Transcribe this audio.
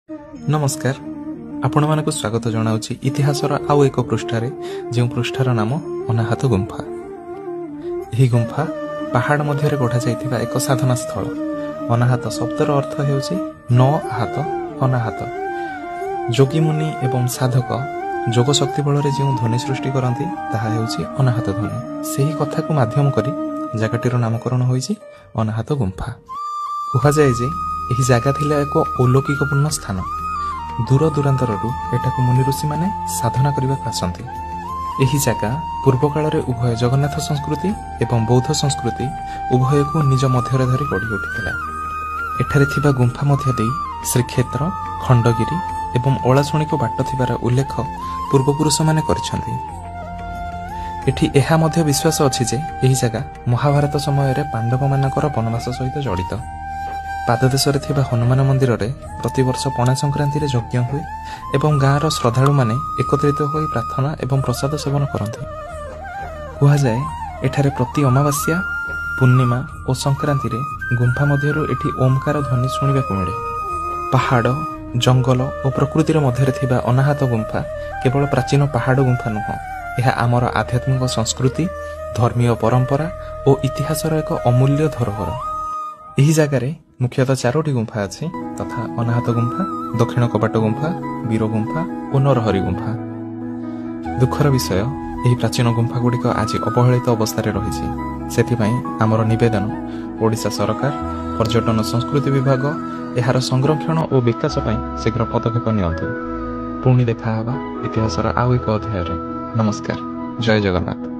ନମସ୍କାର, ଆପଣମାନଙ୍କୁ ସ୍ୱାଗତ ଜଣାଉଛି ଇତିହାସର ଆଉ ଏକ ପୃଷ୍ଠାରେ, ଯେଉଁ ପୃଷ୍ଠାର ନାମ ଅନାହତ ଗୁମ୍ଫା। ଏହି ଗୁମ୍ଫା ପାହାଡ଼ ମଧ୍ୟରେ ଗଢ଼ାଯାଇଥିବା ଏକ ସାଧନା ସ୍ଥଳ। ଅନାହତ ଶବ୍ଦର ଅର୍ଥ ହେଉଛି ନ ଆହତ, ଅନାହତ। ଯୋଗୀମୁନି ଏବଂ ସାଧକ ଯୋଗ ଶକ୍ତି ବଳରେ ଯେଉଁ ଧ୍ୱନି ସୃଷ୍ଟି କରନ୍ତି, ତାହା ହେଉଛି ଅନାହତ ଧ୍ୱନି। ସେହି କଥାକୁ ମାଧ୍ୟମ କରି ଜାଗାଟିର ନାମକରଣ ହୋଇଛି ଅନାହତ ଗୁମ୍ଫା। କୁହାଯାଏ ଯେ ଏହି ଜାଗା ଥିଲା ଏକ ଅଲୌକିକପୂର୍ଣ୍ଣ ସ୍ଥାନ। ଦୂର ଦୂରାନ୍ତରରୁ ଏଠାକୁ ମୁନି ଋଷିମାନେ ସାଧନା କରିବାକୁ ଆସନ୍ତି। ଏହି ଜାଗା ପୂର୍ବକାଳରେ ଉଭୟ ଜଗନ୍ନାଥ ସଂସ୍କୃତି ଏବଂ ବୌଦ୍ଧ ସଂସ୍କୃତି ଉଭୟକୁ ନିଜ ମଧ୍ୟରେ ଧରି ଗଢ଼ି ଉଠିଥିଲା। ଏଠାରେ ଥିବା ଗୁମ୍ଫା ମଧ୍ୟ ଦେଇ ଶ୍ରୀକ୍ଷେତ୍ର, ଖଣ୍ଡଗିରି ଏବଂ ଓଳାଶୁଣୀକୁ ବାଟ ଥିବାର ଉଲ୍ଲେଖ ପୂର୍ବପୁରୁଷମାନେ କରିଛନ୍ତି। ଏଠି ଏହା ମଧ୍ୟ ବିଶ୍ୱାସ ଅଛି ଯେ ଏହି ଜାଗା ମହାଭାରତ ସମୟରେ ପାଣ୍ଡବମାନଙ୍କର ବନବାସ ସହିତ ଜଡ଼ିତ। ପାଦଦେଶରେ ଥିବା ହନୁମାନ ମନ୍ଦିରରେ ପ୍ରତିବର୍ଷ ପଣା ସଂକ୍ରାନ୍ତିରେ ଯଜ୍ଞ ହୁଏ ଏବଂ ଗାଁର ଶ୍ରଦ୍ଧାଳୁମାନେ ଏକତ୍ରିତ ହୋଇ ପ୍ରାର୍ଥନା ଏବଂ ପ୍ରସାଦ ସେବନ କରନ୍ତି। କୁହାଯାଏ ଏଠାରେ ପ୍ରତି ଅମାବାସ୍ୟା, ପୂର୍ଣ୍ଣିମା ଓ ସଂକ୍ରାନ୍ତିରେ ଗୁମ୍ଫା ମଧ୍ୟରୁ ଏଠି ଓମ୍କାର ଧ୍ୱନି ଶୁଣିବାକୁ ମିଳେ। ପାହାଡ଼, ଜଙ୍ଗଲ ଓ ପ୍ରକୃତିର ମଧ୍ୟରେ ଥିବା ଅନାହତ ଗୁମ୍ଫା କେବଳ ପ୍ରାଚୀନ ପାହାଡ଼ ଗୁମ୍ଫା ନୁହଁ, ଏହା ଆମର ଆଧ୍ୟାତ୍ମିକ ସଂସ୍କୃତି, ଧର୍ମୀୟ ପରମ୍ପରା ଓ ଇତିହାସର ଏକ ଅମୂଲ୍ୟ ଧରୋହର। ଏହି ଜାଗାରେ ମୁଖ୍ୟତଃ 4ଟି ଗୁମ୍ଫା ଅଛି, ତଥା ଅନାହତ ଗୁମ୍ଫା, ଦକ୍ଷିଣ କବାଟ ଗୁମ୍ଫା, ବୀର ଗୁମ୍ଫା ଓ ନରହରି ଗୁମ୍ଫା। ଦୁଃଖର ବିଷୟ, ଏହି ପ୍ରାଚୀନ ଗୁମ୍ଫା ଗୁଡ଼ିକ ଆଜି ଅବହେଳିତ ଅବସ୍ଥାରେ ରହିଛି। ସେଥିପାଇଁ ଆମର ନିବେଦନ, ଓଡ଼ିଶା ସରକାର, ପର୍ଯ୍ୟଟନ ସଂସ୍କୃତି ବିଭାଗ ଏହାର ସଂରକ୍ଷଣ ଓ ବିକାଶ ପାଇଁ ଶୀଘ୍ର ପଦକ୍ଷେପ ନିଅନ୍ତୁ। ପୁଣି ଦେଖାହେବା ଇତିହାସର ଆଉ ଏକ ଅଧ୍ୟାୟରେ। ନମସ୍କାର, ଜୟ ଜଗନ୍ନାଥ।